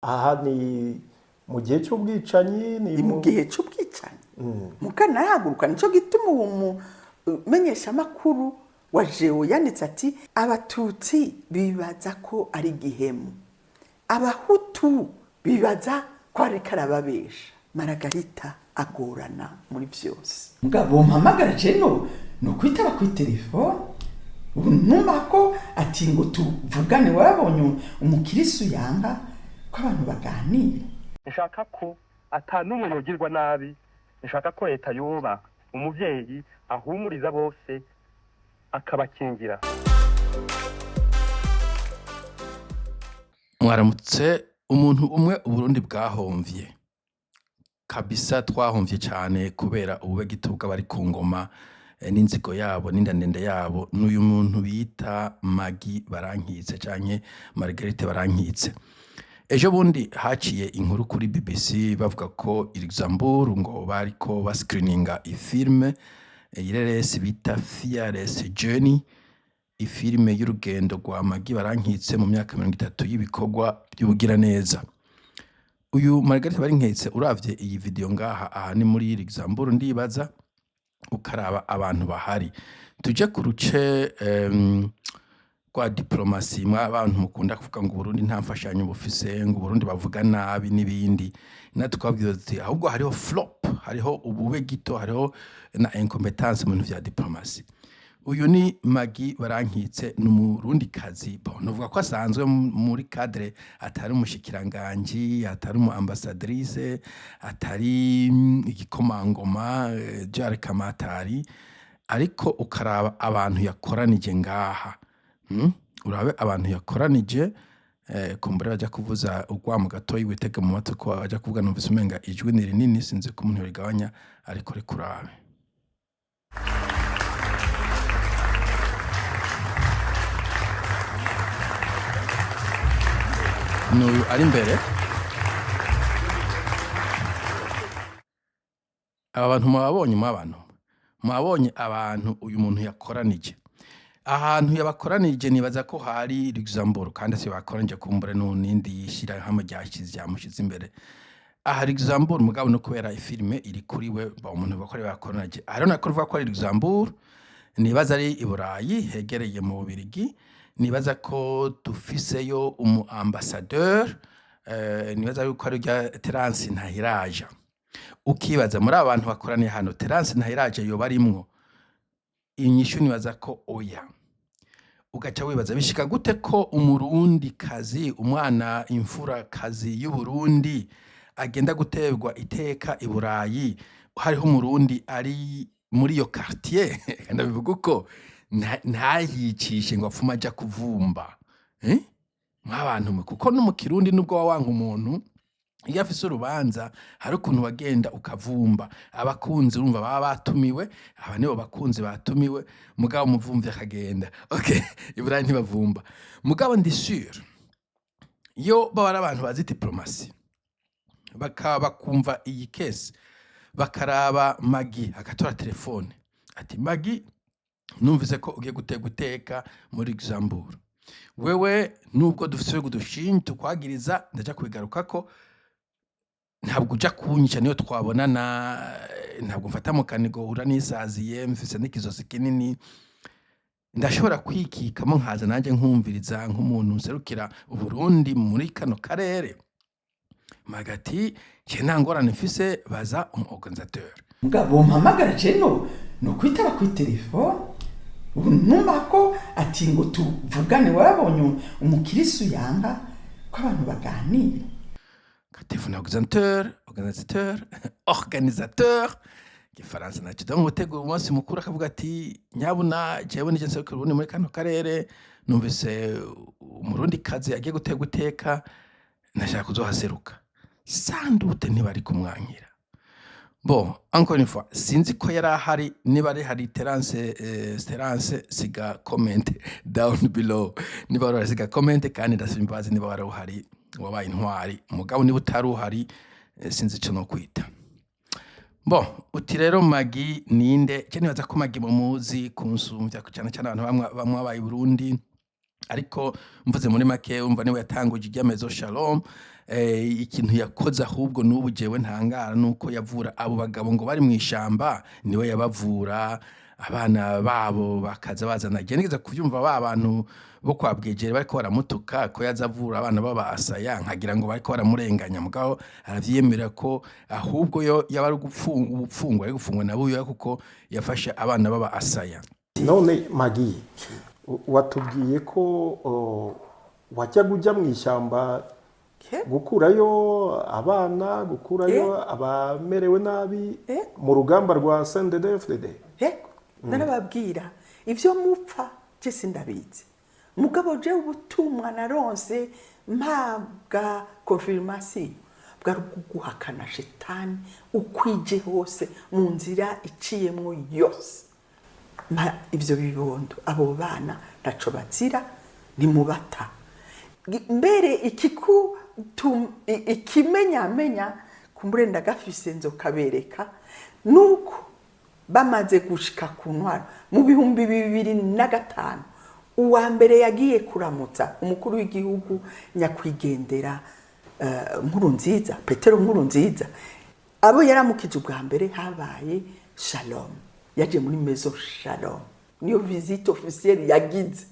Aha ni mu gihe cy'ubwicanyi, ni Ni mu gihe cy'ubwicanyi. Mukana arahaguruka, nicyo gituma uwo mumenyeshamakuru wa Jewo yanditse ati: "Abatutsi bibaza ko ari igihemu, Abahutu bibaza ko ari karababesha." Maragarita agorana muri byose. Mugabo mpamagara jeno ni ukwitaba kuri telefone, numva ko ati ngo tuvugane. Warabonye umukirisu yanga ko abantu baganira. Nshaka ko ata n'umwe yogirwa nabi. Nshaka ko leta yoba umuvyeyi ahumuriza bose, akabakingira. Mwaramutse. Umuntu umwe Uburundi bwahomvye kabisa, twahomvye cyane kubera ubube gito bw'abari ku ngoma, n'inzigo yabo n'inda ndende yabo, n'uyu muntu bita Magi Barankitse canke Marguerite Barankitse. Ejo bundi haciye inkuru kuri BBC bavuga ko i Luxembourg ngo bariko bascreeninga ifilme ireresi bita Fearless Journey, ifilime y'urugendo rwa Magi Barankitse mu myaka 30 y'ibikorwa by'ubugiraneza. Uyu Marguerite Barankitse, uravye iyi video ngaha, aha ni muri Luxembourg ndibaza, ukaraba abantu bahari, tuje ku ruce rwa diplomasi. Mwa abantu mukunda kuvuga ngo Uburundi nta mfashanyo bufise, ngo Uburundi bavuga nabi n'ibindi, natwe twabwiza tuti ahubwo hariho flop, hariho ubube gito, hariho na incompetence mu bintu vya diplomasi. Uyu ni Magi Barankitse, ni Umurundi kazi. Bon, novuga ko asanzwe muri cadre, atari umushikiranganji, atari umu ambassadrice, atari igikomangoma Jare Kamatari, ariko ukaraba abantu yakoranije ngaha, Urabe abantu yakoranije, kumbura baja kuvuza urwamo gatoyi, witege mu matwi ko baja kuvuga. Numvise umenga ijwi ni rinini, sinzi ko umuntu yorigabanya, ariko reka urabe. N'uyu ari imbere. Aba bantu mwababonye? Mwabantu mwabonye abantu uyu muntu yakoranije, ahantu yabakoranije? Nibaza ko hari Luxembourg, kandi si bakoranije, kumbure n'indi shyirahamwe ryashize ryamushize imbere aha Luxembourg. Mugabo no kubera ifilme iri kuri we, ba umuntu bakore bakoranije aha rero, nako ruvuga ko ari Luxembourg, nibaza ari i Burayi hegereye mu Bubirigi. Nibaza ko dufiseyo umu ambassadeur, nibaza yuko ari rya Terence Ntahiraja. Ukibaza muri aba bantu bakoraniye hano, Terence Ntahiraja yoba arimwo? Inyishu nibaza ko oya. Ugaca wibaza bishika gute ko Umurundi kazi, umwana imfura kazi y'Uburundi, agenda guterwa iteka i Burayi, hariho Umurundi ari muri iyo quartier, ndabivuga uko, ntayicishe ngo apfume aja kuvumba, eh? Mwabantu mwe, kuko no mu Kirundi, nubwo waba wanka umuntu, iyo afise urubanza hari ukuntu wagenda ukavumba. Abakunzi urumva baba batumiwe, aba nibo bakunzi batumiwe, mugabo umuvumvyi akagenda. Okay, iburayi ntibavumba. Mugabo ndi sûr, iyo baba ari abantu bazi diplomasi, bakaba bakumva iyi case, bakaraba Magi, agatora telefone ati: "Magi, numvise ko ugiye gutega uteka muri Luxembourg. Wewe nubwo dufise dushinja tukwagiriza, ndaja kubigarukako, ntabwo uja kunyica. Niyo twabonana ntabwo mfata mu kanigo, uranisaziye, mfise n'ikizosi kinini, ndashobora kwikikamo nkaza nanjye nkumviriza nk'umuntu nserukira Uburundi muri kano karere." Magati je nta ngorane mfise, baza umu organisateur. Mugabo mpamagara jeno ni ukwitaba kuri telefone, numva ko ati ngo tuvugane. Warabonye umukirisu yanga ko abantu baganira. Telefone organisateur, organisateur, organisateur, Igifaransa nacyo. Donc gutegura umunsi mukuru, akavuga ati: "Nyabuna jewe nije nserukira Uburundi muri kano karere, numvise Umurundi kazi agiye gutega iteka, nashaka kuzohaseruka." Sandute ntibari kumwankira. Bon, encore une fois, sinzi ko yari ahari. Niba ari hari Terence, Terence, siga comment down below. Niba wari, siga comment, kandi ndasaba imbabazi niba wari uhari, wabaye intwari. Mugabo niba utari uhari, sinzi ico no kwita. Bon, uti rero Magi ninde? Je nibaza ko Magi mumuzi kunsumvya, cyane cyane abantu bamwe bamwe babaye i Burundi. Ariko mvuze muri make, umva, niwe yatanguje irya Maison Shalom. Ikintu yakoze ahubwo n'ubu jewe ntangara nuko yavura abo bagabo ngo bari mu ishamba, niwe yabavura, abana babo bakaza bazana. Je nigeze kuvyumva ba bantu bo kwa Bwejere bariko baramutuka ko yaza avura abana b'abasaya, nkagira ngo bariko baramurenganya, mugabo aravyiyemera ko ahubwo yo yaba ari ubupfungwa ari gufungwa na Buyoya kuko yafashe abana b'aba asaya. None Maggy, watubwiye ko wajyaga ujya mu ishyamba gukurayo abana, gukurayo abamerewe nabi mu rugamba rwa CNDD-FDD. Yego, narababwira ibyo mupfa, je sindabizi, mugabo je ubutumwa naronse mpabwa confirmation bwari guhakana shetani ukwije hose mu nzira iciyemwo yose. Ma ibyo bibondo, abo bana ntaco bazira, nimubata. Mbere ikimenyamenya kumbure ndagafise nzokabereka, nuko bamaze gushika ku ntwaro mu 2005, uwa mbere yagiye kuramutsa umukuru w'igihugu nyakwigendera Nkurunziza, Petero Nkurunziza, abo yaramukije ubwa mbere habaye Shalom. Yaje muri Maison Shalom, niyo visite officielle yagize.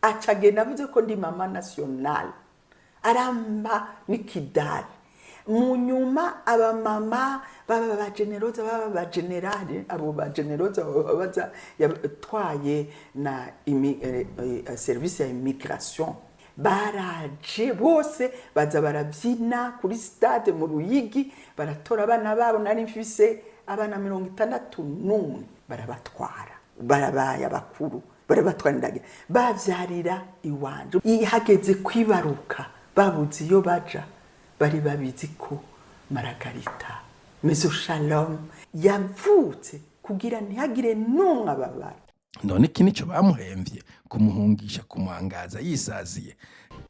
Aca agenda avuze ko ndi mama nationale, aramba n'ikidari. Mu nyuma abamama baba ba generoza, baba ba générale, abo ba generoza baba baza yatwaye na service ya immigration, baraje bose baza barabyina kuri stade mu Ruyigi, baratora abana babo. Nari mfise abana 61, barabatwara, barabaye abakuru, barabatwara, ndagira bavyarira iwanje. Iyo hageze kwibaruka babuze iyo baja, bari babizi ko Maragarita Maison Shalom yavutse kugira ntihagire n'umwe ababara. None iki nico bamuhemvye, kumuhungisha, kumwangaza yisaziye?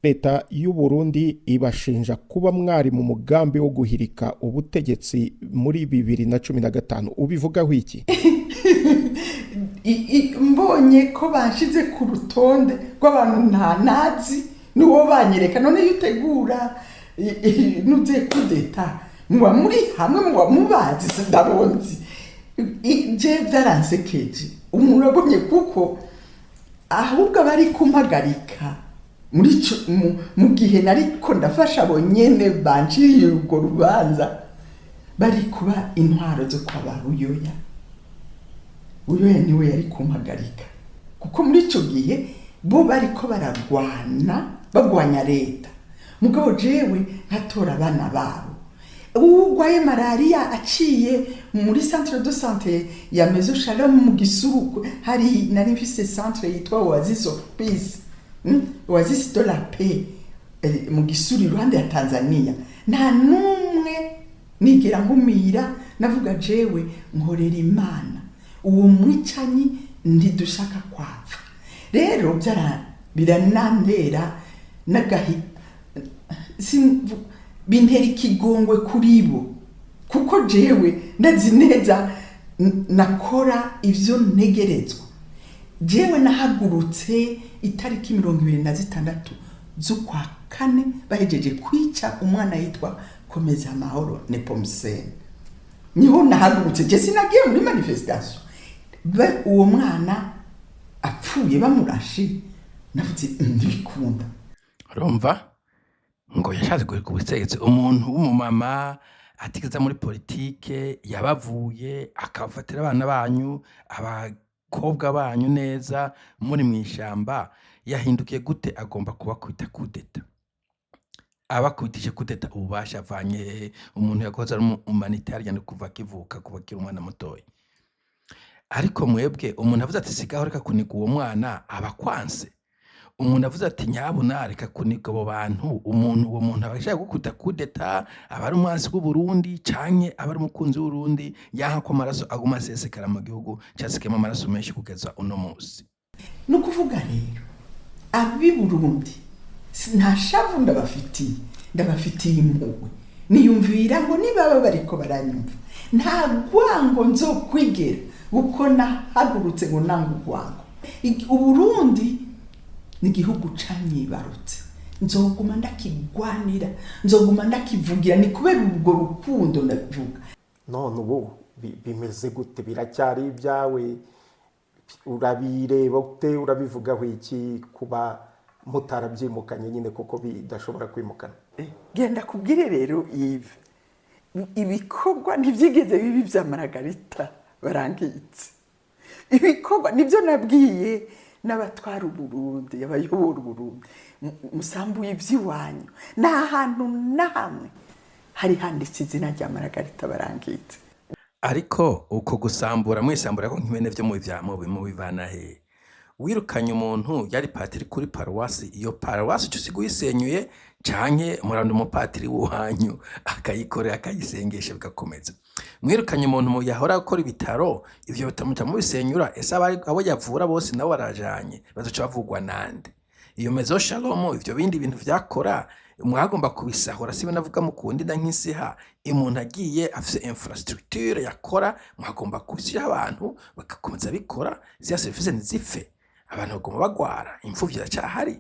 Leta y'u Burundi ibashinja kuba mwari mu mugambi wo guhirika ubutegetsi muri 2015. Ubivugaho iki? Mbonye ko banshize ku rutonde rw'abantu nta nazi n'uwo banyereka. None iyo utegura nugiye kudeta, muba muri hamwe, muba mubazi, sindabonzi. Je byaransekeje, umuntu kuko ahubwo abari kumpagarika muri ico mu gihe nariko ndafasha abo nyene banciriye urwo rubanza, bari kuba intwaro zo kwa ba Buyoya. Buyoya niwe yari kumpagarika, kuko muri ico gihe bo bariko baragwana, bagwanya leta, mugabo jewe nkatora abana babo. Uwugwaye malariya aciye muri centre de santé ya Maison Shalom mu Gisuruku, hari nari mfise centre yitwa Oasis of Peace, Oasis de la Paix, mu Gisuru iruhande ya Tanzania, nta numwe nigera nkumira. Navuga jewe nkorera Imana, uwo mwicanyi ntidushaka kwapfa. Rero biranantera n'agahi bintera ikigongwe kuri bo, kuko jewe ndazi neza nakora ivyo ntegerezwa. Jewe nahagurutse itariki 26 z'ukwa kane, bahejeje kwica umwana yitwa Komeza Amahoro Nepomuscène, niho nahagurutse. Je sinagiye muri manifestation. Uwo mwana apfuye bamurashe, navuze ndibikunda. Urumva ngo yashatse guhirika ubutegetsi, umuntu w'umumama atigeze muri politike, yabavuye akabafatira abana banyu, abakobwa banyu neza muri mu ishamba, yahindukiye gute agomba kubakubita kudeta? Abakubitije kudeta ububasha avanye hehe? Umuntu yakoze ari humanitarian kuva akivuka, kuva akiri umwana mutoya. Ariko mwebwe umuntu avuze ati sigaho, reka kuniga uwo mwana, aba akwanse. Umuntu avuze ati nyabuna reka kuniga abo bantu, umuntu uwo muntu aba ashaka gukubita kudeta, aba ari umwansi w'Uburundi canke aba ari umukunzi w'Uburundi, yanka ko amaraso aguma asesekara mu gihugu casikemo amaraso menshi kugeza uno musi. Ni ukuvuga rero ab'i Burundi nta shavu ndabafitiye, ndabafitiye impuhwe. Niyumvira ngo nibaba bariko baranyumva, nta rwango nzokwigera, kuko nahagurutse ngo nanga urwango. Uburundi. Ni igihugu canyibarutse, nzoguma ndakigwanira, nzoguma ndakivugira. Ni kubera urwo rukundo ndavuga. None ubu bimeze gute? Biracyari ibyawe? Urabireba ute? Urabivugaho iki kuba mutarabyimukanye nyine, kuko bidashobora kwimukana? Genda kubwire rero Yves, ibikorwa ntibyigeze bibi bya Maragarita Barangitse. Ibikorwa nibyo nabwiye n'abatwara Uburundi, abayobora Uburundi: Musambuye iby'iwanyu." Nta hantu na hamwe hari handitse izina rya Maragarita Barangitse. Ariko uko gusambura, mwisambura ko nk'ibene vyo mubivana he? Wirukanye umuntu yari patiri kuri paruwasi, iyo paruwasi uca usiga uyisenyuye, canke muranda umupatiri w'uwanyu akayikorera, akayisengesha, bigakomeza. Mwirukanye umuntu mu yahora akora ibitaro, ivyo bitamuca mubisenyura. Ese abo yavura bose nabo barajanye, bazoca bavugwa nande? Iyo Maison Shalom, ivyo bindi bintu vyakora, mwagomba kubisahura. Sibe navuga mukundi na nk'isiha, umuntu agiye afise infrastructure yakora, mwagomba gushyira abantu bagakomeza bikora, ziriya serivisi ntizipfe. Abantu baguma bagwara, imfuvyi ziracyahari.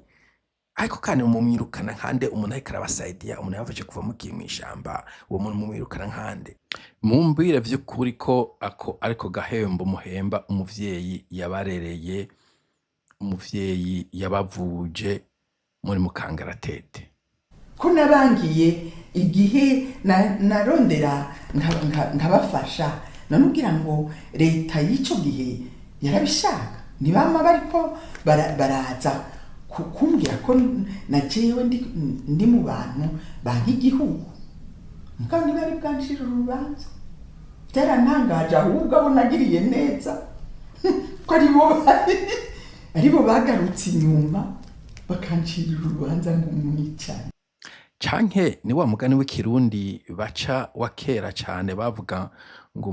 Ariko kandi mumwirukana nkande? Umuntu ariko arabasaidiya, umuntu yabafashe kuva mugiye mw'ishamba, uwo muntu mumwirukana nkande? Mumbwire vy'ukuri ko ako ariko gahembo muhemba umuvyeyi yabarereye, umuvyeyi yabavuje, muri mu kangaratete. Ko nabangiye igihe narondera nkabafasha, none ugira ngo leta y'icyo gihe yarabishaka? Ntibama bariko baraza kumbwira ko na jewe ndi mu bantu banka igihugu. Mugabo ntibari bwancire urubanza. Byarantangaje ahubwo abo nagiriye neza ko aribo bagarutse inyuma bakancirira urubanza ngo umwicane. Canke ni wa mugani w'ikirundi baca wa kera cane, bavuga ngo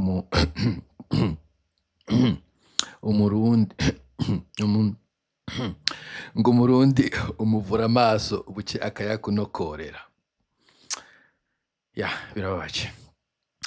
umurundi ngo umurundi umuvura amaso buce akayakunokorera. Ya, birababaje.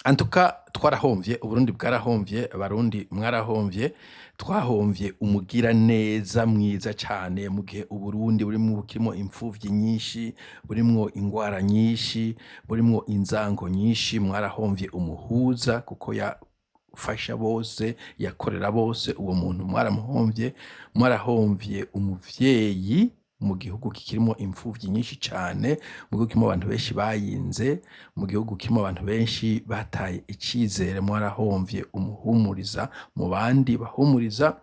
Antuka twarahomvye, Uburundi bwarahomvye, Abarundi mwarahomvye. Twahomvye umugira neza mwiza cane mu gihe Uburundi burimwo bukirimo imfuvyi nyinshi, burimwo ingwara nyinshi, burimwo inzango nyinshi. Mwarahomvye umuhuza, kuko yafasha bose, yakorera bose. Uwo muntu mwaramuhomvye. Mwarahomvye umuvyeyi mu gihugu kikirimo imfuvyi nyinshi cane, mu gihugu kirimo abantu benshi bayinze, mu gihugu kirimo abantu benshi bataye icizere. Mwarahomvye umuhumuriza mu bandi bahumuriza.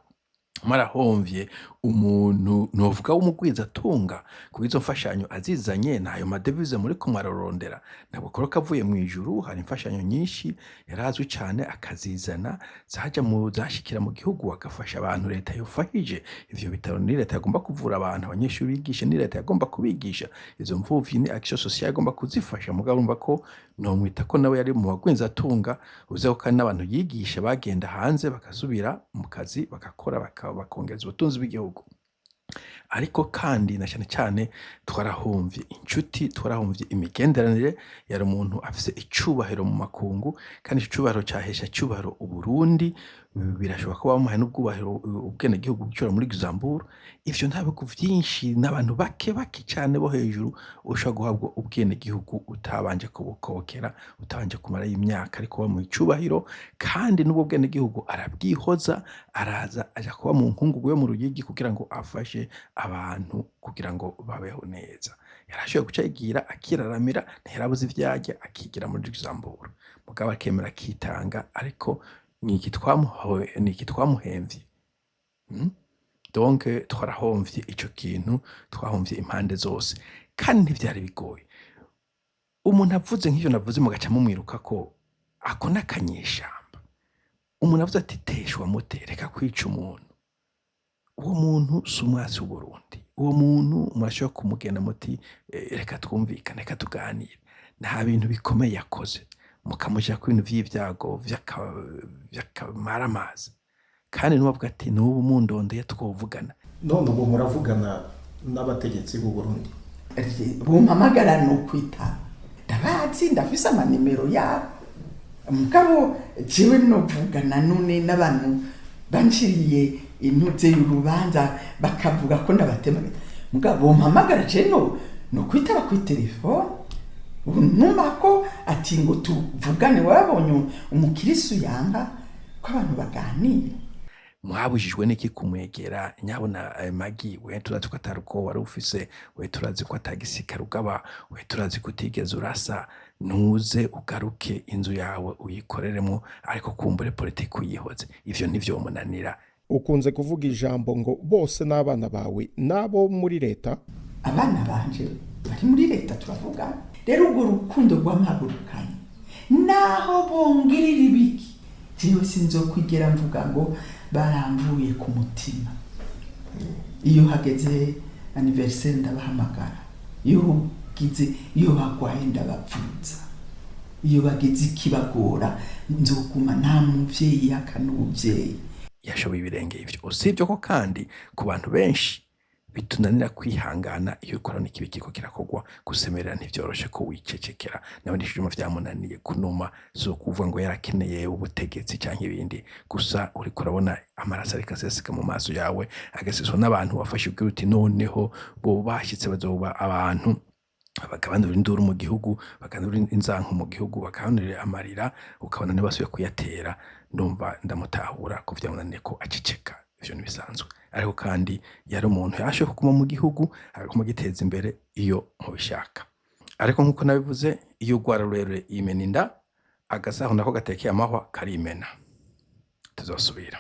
Mwarahomvye umuntu novuga w'umugwizatunga, kuko izo mfashanyo azizanye ntayo madevize muriko mwararondera, ntabwo koroka avuye mu ijuru. Hari imfashanyo nyinshi yarazwi cane, akazizana, zaja mu zashikira mu gihugu, agafasha abantu leta yofashije. Ivyo bitaro ni leta yagomba kuvura abantu, abanyeshuri bigisha ni leta yagomba kubigisha, izo mfuvyi ni action sociale yagomba kuzifasha. Mugabo urumva ko nomwita ko nawe yari mu bagwizatunga, uzi ko kandi n'abantu yigisha bagenda hanze bagasubira mu kazi, bagakora, bakongereza ubutunzi bw'igihugu. Ariko kandi na cyane cyane twarahomvye inshuti, twarahomvye imigenderanire. Yari umuntu afise icubahiro mu makungu, kandi ico cubahiro cahesha cubahiro Uburundi. Birashoboka ko bamuhaye n'ubwubahiro, ubwenegihugu bw'icura muri Luxembourg. Ivyo nta bihugu vyinshi, n'abantu bake bake cane bo hejuru ushobora guhabwa ubwenegihugu utabanje kubukokera, utabanje kumarayo imyaka, ariko bamuha icubahiro. Kandi n'ubwo bwenegihugu arabwihoza, araza aja kuba mu nkungugu yo mu Ruyigi kugira ngo afashe abantu kugira ngo babeho neza. Yarashoboye guca yigira akiraramira, ntiyarabuze ivyarya, akigira muri Luxembourg, mugabo akemera akitanga. Ariko niki twamuhemvye? Donc twarahomvye ico kintu, twahomvye impande zose. Kandi ntivyari bigoye. Umuntu avuze nk'ivyo navuze, mugaca mumwiruka ko ako n'akanyeshamba. Umuntu avuze ati: "Teshwa mute, reka kwica umuntu." Uwo muntu si umwasi w'Uburundi. Uwo muntu murashobora kumugenda muti: "Reka twumvikane, reka tuganire." Nta bintu bikomeye yakoze, mukamushyira ku bintu vy'ivyago vy'akamaramaza. Kandi n'uwavuga ati: "N'ubu mundondeye twovugana." None ubu muravugana n'abategetsi b'u Burundi? Bumpamagara ni ukwitaba, ndabazi, ndafise amanimero yabo. Mugabo jewe novugana none n'abantu banciriye intuze y'urubanza, bakavuga ko ndabatema? Mugabo bompamagara je no kwitaba kuri telefone numa ko ati ngo tuvugane. Warabonye umukirisu yanga ko abantu baganira? Mwabujijwe n'iki kumwegera nyabona? Magi we, turazi ko atari ubwoba wari ufise. We, turazi ko atagisirikare ugaba. We, turazi ko utigeze urasa. Ntuze ugaruke, inzu yawe uyikoreremo, ariko kumbure politiki uyihoze. Ivyo ntivyomunanira. Ukunze kuvuga ijambo ngo bose n'abana bawe, n'abo muri leta. Abana banje bari muri leta turavuga. Rero urwo rukundo rwampagurukanye, naho bongirira ibiki, jewe sinzokwigera mvuga ngo baramvuye ku mutima. Iyo hageze anniversaire ndabahamagara, iyo ugize, iyo bagwaye ndabavuza, iyo bagize ikibagora nzoguma. Nta muvyeyi yakana ubuvyeyi. Yashoboye ibirenge ivyo. Usibye ko kandi ku bantu benshi bitunanira kwihangana iyo ukorana ikibi kiriko kirakorwa, gusemerera ntivyoroshe ko wicecekera. Nawe nishijuma vyamunaniye kunuma. Si ukuvuga ngo yarakeneye ubutegetsi canke ibindi, gusa uriko urabona amaraso ariko aseseka mu maso yawe, agaseswa n'abantu wafashe ubwira uti noneho bo bashyitse bazoba abantu bagabanura induru mu gihugu, baganura inzanko mu gihugu, bagabanurira amarira, ukabona ntibasubiye kuyatera. Ndumva ndamutahura ko vyamunaniye ko aceceka. Ivyo ntibisanzwe, ariko kandi yari umuntu yashoboye kuguma mu gihugu, akaguma agiteza imbere iyo mubishaka. Ariko nk'uko nabivuze, iyo urwara rurerure yimena inda, agasaho nako gatekeye amahwa karimena. Tuzosubira.